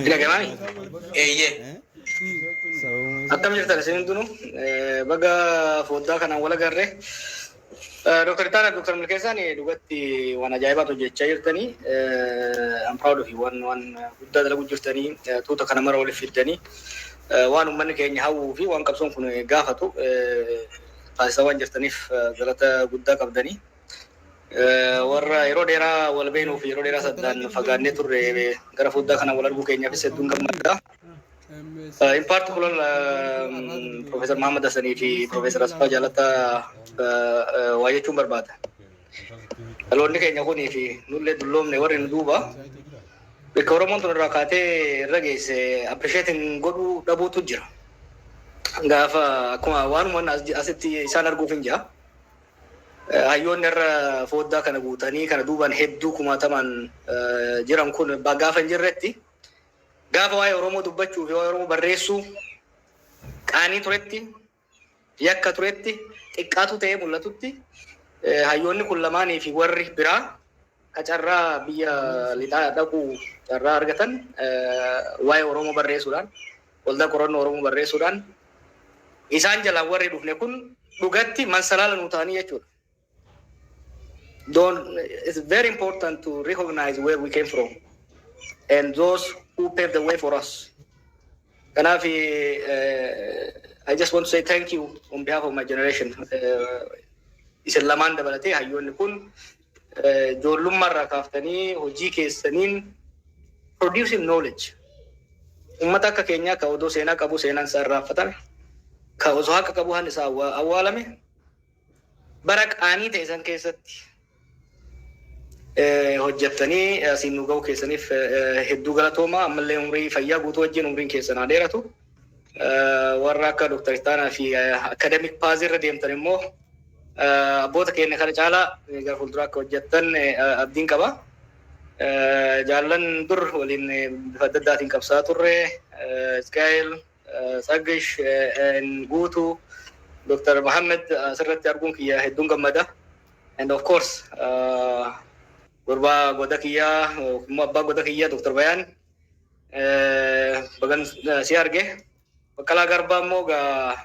Dhaga'amee? Eeyyee. Akkam jirtan isin hundinuu? Baga foddaa kanaan wal agarre. Dr. Ittaanaa, Dr. Milkeessaan, dhugatti waan ajaa'ibaatu hojjechaa jirtanii. I'm proud of you. Waan guddaa dalagu jirtanii, tuuta kana mara waliif fiddanii, waan uummanni keenya hawwuu fi waan qabsoon kun gaafatu taasisaa waan jirtaniif galata guddaa qabdanii. Warra yeroo dheeraa wal beenuu fi yeroo dheeraa saddaan fagaannee turre gara foddaa kana wal arguu keenyaafis hedduun gammadda. In particular, Professor Muhammad Hassanii fi Professor Asfaa Jaalataa waa jechuun barbaada. Dhaloonni keenya kunii fi nullee dulloomne, warri nu duuba bakka Oromoon tun irraa kaatee irra geesse appreciating godhuu dhabuutu jira. Gaafa akkuma waanuma asitti isaan arguuf hin jira. Hayyoonni irra foddaa kana guutanii kana duubaan hedduu kumaatamaan jiran kun gaafa hin jirretti, gaafa waa'ee Oromoo dubbachuu fi waa'ee Oromoo barreessuu qaanii turetti, yakka turetti, xiqqaatu ta'ee mul'atutti, hayyoonni kun lamaanii fi warri biraa ka carraa biyya lixaa dhaquu carraa argatan waa'ee Oromoo barreessuudhaan, waldaa qorannoo Oromoo barreessuudhaan, isaan jalaan warri dhufne kun dhugatti mansalaala nu ta'anii jechuudha. Don't, it's very important to recognize where we came from and those who paved the way for us. Kanaaf, I just want to say thank you on behalf of my generation. Isin lamaan dabalatee hayyoonni kun ijoollummaarraa kaaftanii hojii keessaniin producing knowledge. Uummata akka keenyaa ka odoo seenaa qabu seenaan isaa irraanfatame, ka osoo haqa qabu han isaa awwaalame, bara qaanii ta'e san keessatti hojjettanii asiin nu ga'uu keessaniif hedduu galatooma. Ammallee umrii fayyaa guutuu wajjin umriin keessan haa dheeratu. Warra akka Dr. Ittaanaa fi academic path irra deemtan immoo abboota keenya kana caalaa gara fuulduraa akka hojjettan abdiin qaba. Jaallan dur waliin bifa adda addaatiin qabsaa turre, Iskaayel, Tsaggish, Guutuu, Dr. Mohammed asirratti arguun kiyya hedduun gammada. And of course, gurbaa goda kiyyaa, immoo abbaa goda kiyyaa, Dr. Bayaan, bagan si arge. Baqqalaa Garbaa immoo gaa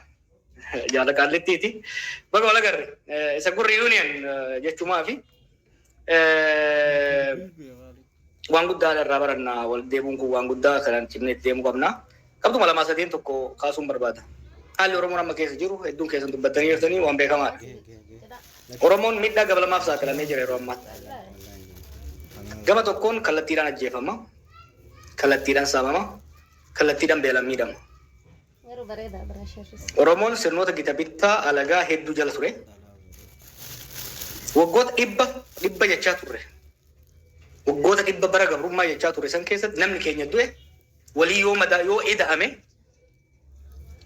jaala qaallittiiti. Baga wal agarre. Isa gurri union jechumaa fi waan guddaa irraa baranna. Wal deemuun kun waan guddaa kanaan cimnee itti deemuu qabna. Qabxuma lamaa sadeen tokko kaasuun barbaada. Haalli Oromoon amma keessa jiru hedduun keessan dubbattanii jirtanii waan beekamaadha. Oromoon miidhaa gabalamaaf saaxilamee jira yeroo ammaatti. Gama tokkoon kallattiidhaan ajjeefama, kallattiidhaan saamama, kallattiidhaan beelaan miidhama. Oromoon sirnoota gita bittaa alagaa hedduu jala ture. Waggoota 100 100 jechaa turre. Waggoota 100 bara gabrummaa jechaa turre san keessatti namni keenya du'e walii yoo madaa yoo eda'ame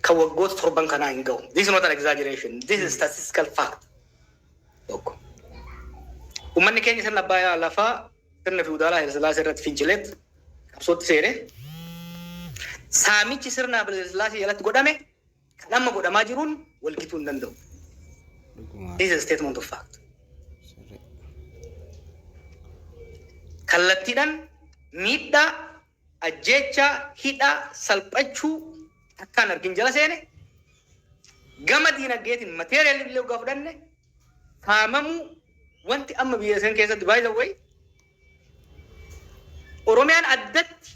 kan waggoota 7n kanaa hin gahu. This is not an exaggeration. This is statistical fact. Tokko. Uummanni keenya sirna abbaa lafaa, sirna fiwudaalaa Haile Sillaasee irratti fincileet qabsootti seene. Saamichi sirna Haile Sillaasee jalatti godhame kan amma godhamaa jiruun wal gituu hin danda'u. This is a statement of fact. Kallattiidhaan miidhaa, ajjeechaa, hidhaa, salphachuu takkaan argin jala seene. Gama diinagdeetiin material illee waggaa fudhanne saamamuu, wanti amma biyya san keessatti, by the way, Oromiyaan addatti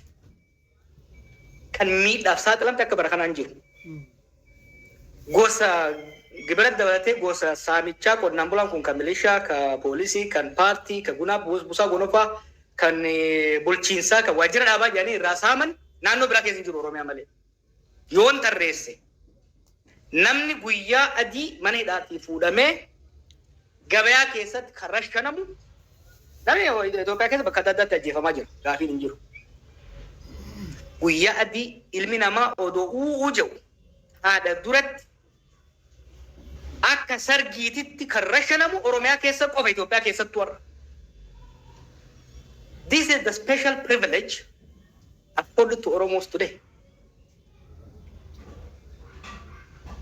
kan miidhaaf saaxilamte akka bara kanaan jiru. Gosa gibira dabalatee, gosa saamichaa qonnaan bulaan kun kan milishaa, kan poolisii, kan paartii, kan gunaa buusaa gonofaa, kan bulchiinsaa, kan waajjira dhaabaa jedhanii irraa saaman naannoo biraa keessa hin jiru Oromiyaa malee. Yoon tarreesse, namni guyyaa adii mana hidhaatii fuudhamee gabayaa keessatti kan rashanamu, namni Itoophiyaa keessa bakka adda addaatti ajjeefamaa jira. Gaafiin hin jiru. Guyyaa adii ilmi namaa odoo u'uu jedhu haadha duratti akka sargiititti kan rashanamu Oromiyaa keessa qofa, Itoophiyaa keessattuu har'a. This is the special privilege accorded to Oromos today.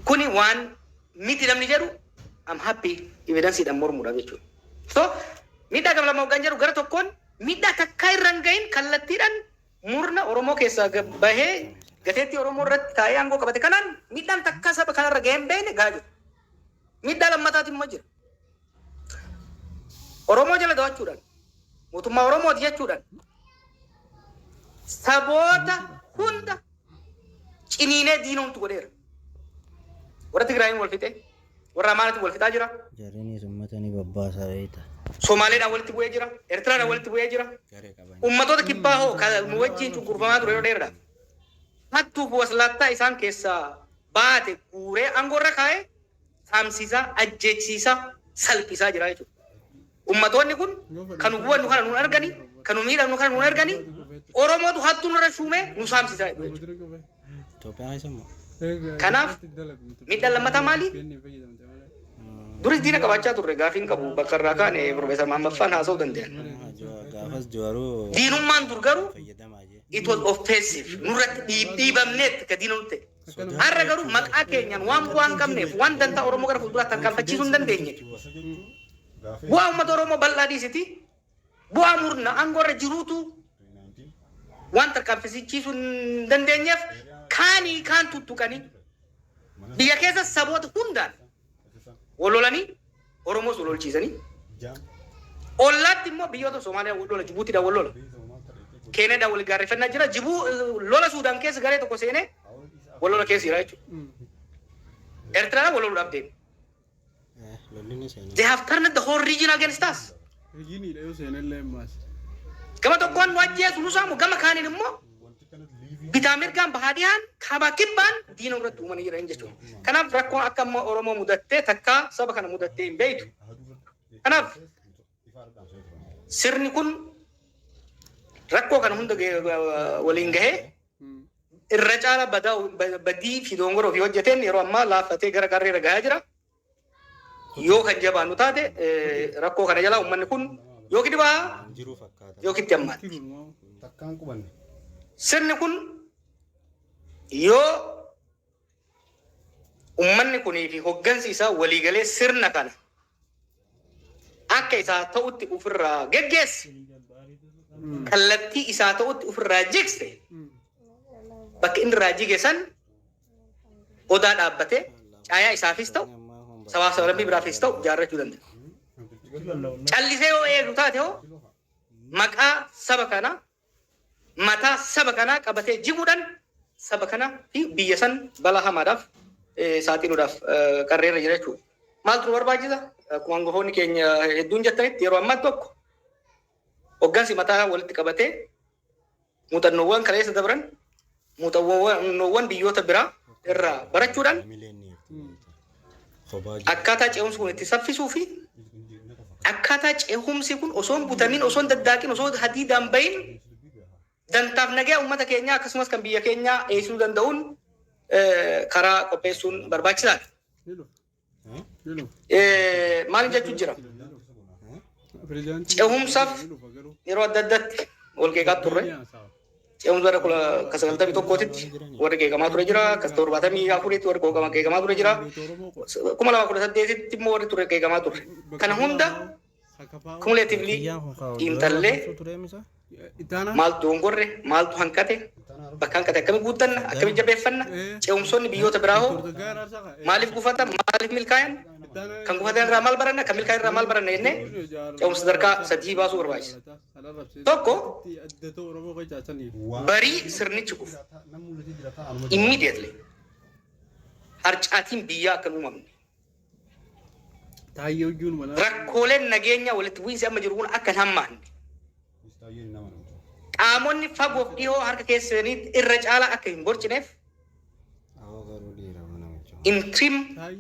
Kuni waan miti namni jedhu, I'm happy evidenceedhaan mormuudha jechuudha. So miidhaa gama lama hoggaan jedhu, gara tokkoon Miidhaa takkaa irra hin gahin kallattiidhaan murna Oromoo keessaa bahee gateettii Oromoo irratti taa'ee aangoo qabate kanaan miidhaan takkaa saba kanarra gahee hin beekne gahaa jiru. Miidhaa lammataati immoo jira. Oromoo jala to'achuudhaan, mootummaa Oromooti jechuudhaan saboota hunda ciniinee diinomtu godheera. Warra Tigraayin wal fixee, warra Amaaratiin wal fixaa jira. Jarrinis uummata ni babbaasaa beekta. Somaaleedhaan walitti bu'ee jira. Eertiraadhaan walitti bu'ee jira. Garee qaban. Ummatoota kibbaa hoo kan nu wajjin cunqurfamaa ture yeroo dheeraadhaaf. Hattuuf waslaattaa isaan keessaa baate guuree aangoo irra kaa'ee saamsisaa, ajjeechisiisaa, salphisaa jira jechuudha. Ummatoonni kun kan nu gubannu kana nuun argani, kan nu miidhamnu kana nuun argani, Oromootu hattuu nurra shuumee nu saamsisaa jechuudha. Itoophiyaa keessa immoo. Kanaaf miidhaan lammataa maali? Duris diina qabaachaa turre, gaafiin qabu bakka irraa kaane Profeesar Mahammad Faan haasa'uu danda'an. Gaafas Jawaaruu Diinummaan dur garuu fayyadamaa jee. it was offensive, nurratti dhiibamneet ka diina nutti ta'e. Har'a garuu maqaa keenyaan waan bu'aa hin qabneef, waan dantaa Oromoo gara fuulduraatti tarkaanfachiisuu hin dandeenye. Bu'aa uummata Oromoo bal'aa dhiisiti, bu'aa murna aangoo irra jiruutu waan tarkaanfachiisuu hin dandeenyeef kaanii kaan tuttuqanii biyya keessa saboota hundaan wal lolanii, Oromoos wal lolchiisanii, ollaatti immoo biyyoota Somaaliyaa wal lola, Jibuutiidhaan wal lola, Keeniyaadhaan wal gaarreeffannaa jira, Jibuu lola Suudaan keessa garee tokko seenee wal lola keessa jira jechuudha. Eertiraadhaan wal loluudhaaf deema. Lolli ni seenaa. They have turned the whole region against us. Riijiniidha yoo seenellee ammaas. Gama tokkoon nu ajjeesu, nu saamu, gama kaaniin immoo bitaa mirgaan, bahaa dhihaan, kaabaa kibbaan diina irratti uumanii jiran jechuudha. Kanaaf rakkoon akka amma Oromoo mudattee takkaa saba kana mudattee hin beektu. Kanaaf sirni kun rakkoo kana hunda waliin gahee irra caala badaa badii fi dongoroo fi hojjeteen yeroo ammaa laaffatee gara qarreera gahaa jira. Yoo kan jabaannu taate, rakkoo kana jalaa uummanni kun yookiin dhibaa Jiruu fakkaata. yookiin itti hammaatti. Takkaan qubanne. Sirni kun yoo uummanni kunii fi hoggansi isaa waliigalee sirna kana akka isaa ta'utti ofirraa geggeesse, kallattii isaa ta'utti ofirraa jigse, bakka inni irraa jige san odaa dhaabbatee caayaa isaafis ta'u sabaaf sablammii biraafis ta'u jaarrachuu danda'a. Callisee yoo eegu taate hoo, maqaa saba kanaa, mataa saba kanaa qabatee jiguudhaan saba kana fi biyya san balaa hamaadhaaf saaxiluudhaaf qarreerra jira jechuudha. Maaltu nu barbaachisa? Akkuma hangafoonni keenya hedduun jettanitti, yeroo ammaa tokko hoggansi mataa walitti qabatee muuxannoowwan kaleessa dabran, muuxannoowwan biyyoota biraa irraa barachuudhaan akkaataa ce'umsi kun itti saffisuu fi akkaataa ce'umsi kun osoo hin butamin, osoo hin daddaaqin, osoo hadiidaan bahin dantaaf nagaa uummata keenyaa akkasumas kan biyya keenyaa eegsisuu danda'uun karaa qopheessuun barbaachisaadha. Maal jechuun jira? Ce'umsaaf yeroo adda addaatti wal qeeqaa turre. Ce'umsa bara 1991tti warri qeeqamaa ture jira. Kas 74tti warri qeeqamaa ture jira. 2018tti immoo warri ture qeeqamaa ture. Kana hunda cumulatively xiinxallee maaltu dogongorre, maaltu hanqate, bakka hanqate akkamitti guuttanna, akkamitti jabeeffanna, ce'umsoonni biyyoota biraa hoo maaliif gufatan, maaliif milkaa'an, kan gufatan irraa maal baranna, kan milkaa'an irraa maal baranna jennee ce'umsa sadarkaa sadii baasuu barbaachisa. Tokko, barii sirnichi kufu immediately harcaatiin biyyaa akka hin uumamne, rakkooleen nageenya walitti bu'iinsi amma jiru kun akka hin hammaanne, qaamonni fagoof dhihoo harka keessanii irra caalaa akka hin borcineef interim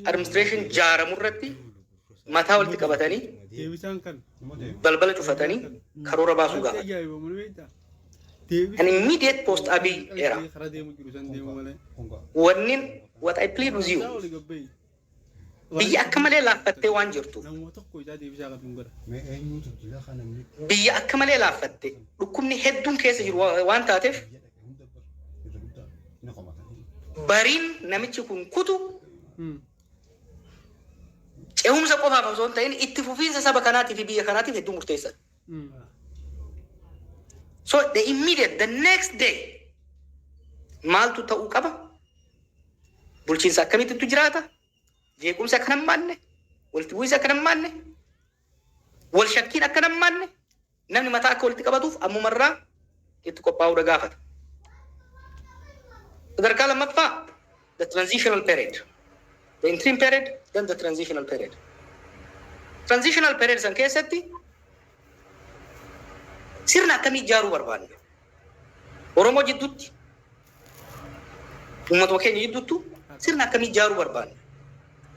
administration jaaramu irratti mataa walitti qabatanii, balbala cufatanii karoora baasuu gaafata. An immediate post Abiy era. Wannin what I plead with you, biyya akka malee laaffattee waan jirtuuf, biyya akka malee laaffatte dhukkubni hedduun keessa jiru waan taateef, bariin namichi kun kutu ce'umsa qofaaf osoo hin ta'in itti fufiinsa saba kanaatii fi biyya kanaatiif hedduu murteessaadha. So the immediate, the next day maaltu ta'uu qaba? Bulchiinsa akkamittu jiraata? Jeequmsi akka hammaanne, walitti bu'iinsi akka hammaanne, wal shakkiin akka hammaanne, namni mataa akka walitti qabatuuf ammumarraa itti qophaa'uudha gaafata. Sadarkaa lammaffaa, the transitional period. The interim period, then the transitional period. Transitional period san keessatti sirna akkamii ijaaruu barbaanna? Oromoo jidduutti, uummatuma keenya jidduuttu sirna akkamii ijaaruu barbaanna?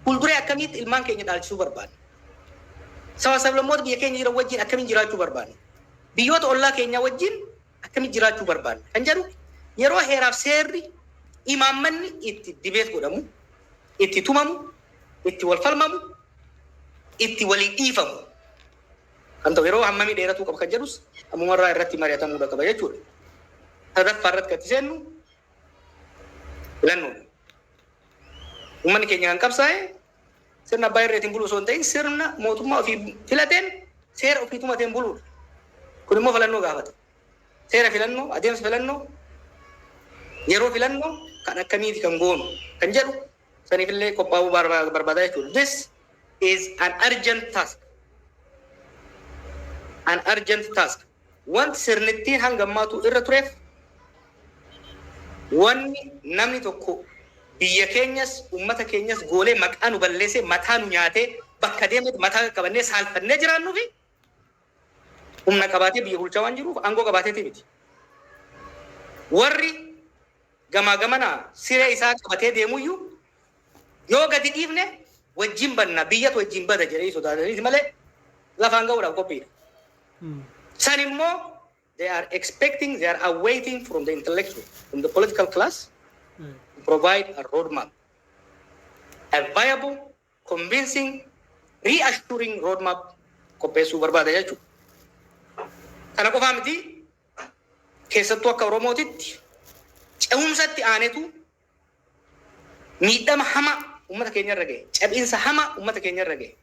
Fuulduree akkamiitti ilmaan keenya dhaalchisuu barbaanna? Saba sablammoota biyya keenya jiran wajjin akkamiin jiraachuu barbaanna? Biyyoota ollaa keenyaa wajjin akkamiin jiraachuu barbaanna? Kan jedhu yeroo heeraaf seerri imaammanni itti debate godhamu, itti tumamu, itti wal falmamu, itti walii dhiifamu. Kan ta'u yeroo hammamii dheeratuu qaba kan jedhus ammumarraa irratti mari'atamuu qaba jechuudha. Sadaffaa irratti kan itti seennu filannoodha. Uummanni keenya kan qabsaa'e sirna abbaa irreetiin buluu osoo hin ta'in, sirna mootummaa ofii filateen, seera ofii tumateen buluudha. Kun immoo filannoo gaafata. Seera filannoo, adeemsa filannoo, yeroo filannoo kan akkamiiti kan goonu kan jedhu saniifillee qophaa'uu barbaada jechuudha. This is an urgent task. An urgent task. Wanti sirnittiin hanga ammaatu irra tureef, wanni namni tokko biyya keenyas uummata keenyas goolee maqaa nu balleessee, mataa nu nyaatee, bakka deemetti mataa qabannee saalfannee jiraannuu fi humna qabaatee biyya bulchaa waan jiruuf aangoo qabaateeti miti. Warri gamaa gamanaa siree isaa qabatee deemuyyuu yoo gadi dhiifne wajjin banna, biyyatu wajjin bada jedhee sodaataniiti malee lafaan ga'uudhaaf qophiidha. San immoo they are expecting, they are awaiting from the intellectual, from the political class to provide a roadmap, a viable, convincing, reassuring roadmap qopheessuu barbaada jechuudha. Kana qofaa miti, keessattuu akka Oromootitti ce'umsatti aanetu miidhama hamaa uummata keenya irra gahe, cabinsa hamaa uummata keenya irra gahe.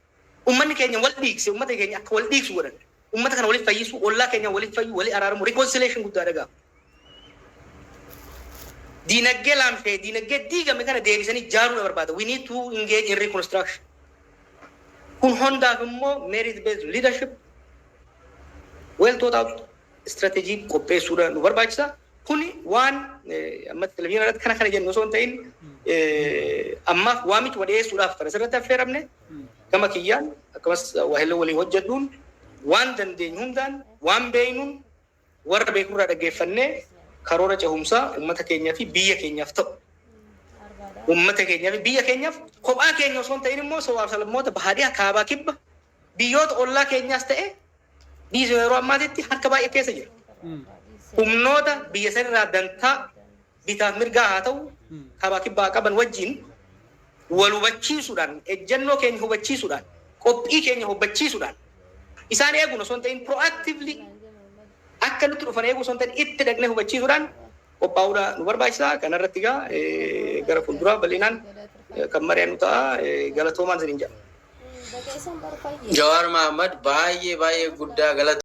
Uummanni keenya wal dhiigse, uummata keenya akka wal dhiigsu godhan. Uummata kana waliif fayyisuu, ollaa keenya waliif fayyu, walii araaramu, reconciliation guddaa dhagaa. Diinagdee laamshee, diinagdee diigame kana deebisanii ijaaruudha barbaada. We need to engage in reconstruction. Kun hundaaf immoo merit based leadership, well thought out strategy qopheessuudha nu barbaachisa. Kuni waan amma televizyiina irratti kana kana jennu osoo hin ta'in, ammaaf waamicha dhiyeessuudhaaf kan asirratti affeeramne. Gama kiyyaan akkasumas waahillee waliin hojjedhuun waan dandeenyu hundaan, waan beeynuun, warra beekurraa dhaggeeffannee karoora cehumsaa uummata keenyaa fi biyya keenyaaf ta'u, uummata keenyaa fi biyya keenyaaf, kophaa keenya osoo hin ta'in immoo sabaaf sablammoota bahaadhiyaa, kaabaa, kibba, biyyoota ollaa keenyaas ta'e, biyyi yeroo ammaatitti harka baay'ee keessa jira. Humnoota biyya sanirraa dantaa bitaaf mirgaa haa ta'u kaabaa kibbaa qaban wajjin wal hubachiisuudhaan, ejjennoo keenya hubachiisuudhaan, qophii keenya hubachiisuudhaan, isaan eeguun osoo hin ta'in, proactively akka nutti dhufan eeguu osoo hin ta'in, itti dhaqnee hubachiisuudhaan qophaa'uudha nu barbaachisa. Kanarratti egaa gara fuulduraa bal'inaan kan mari'annu ta'a. Galatoomaan isiniin jedha. Jawaar Mahaammad, baay'ee baay'ee guddaa galata.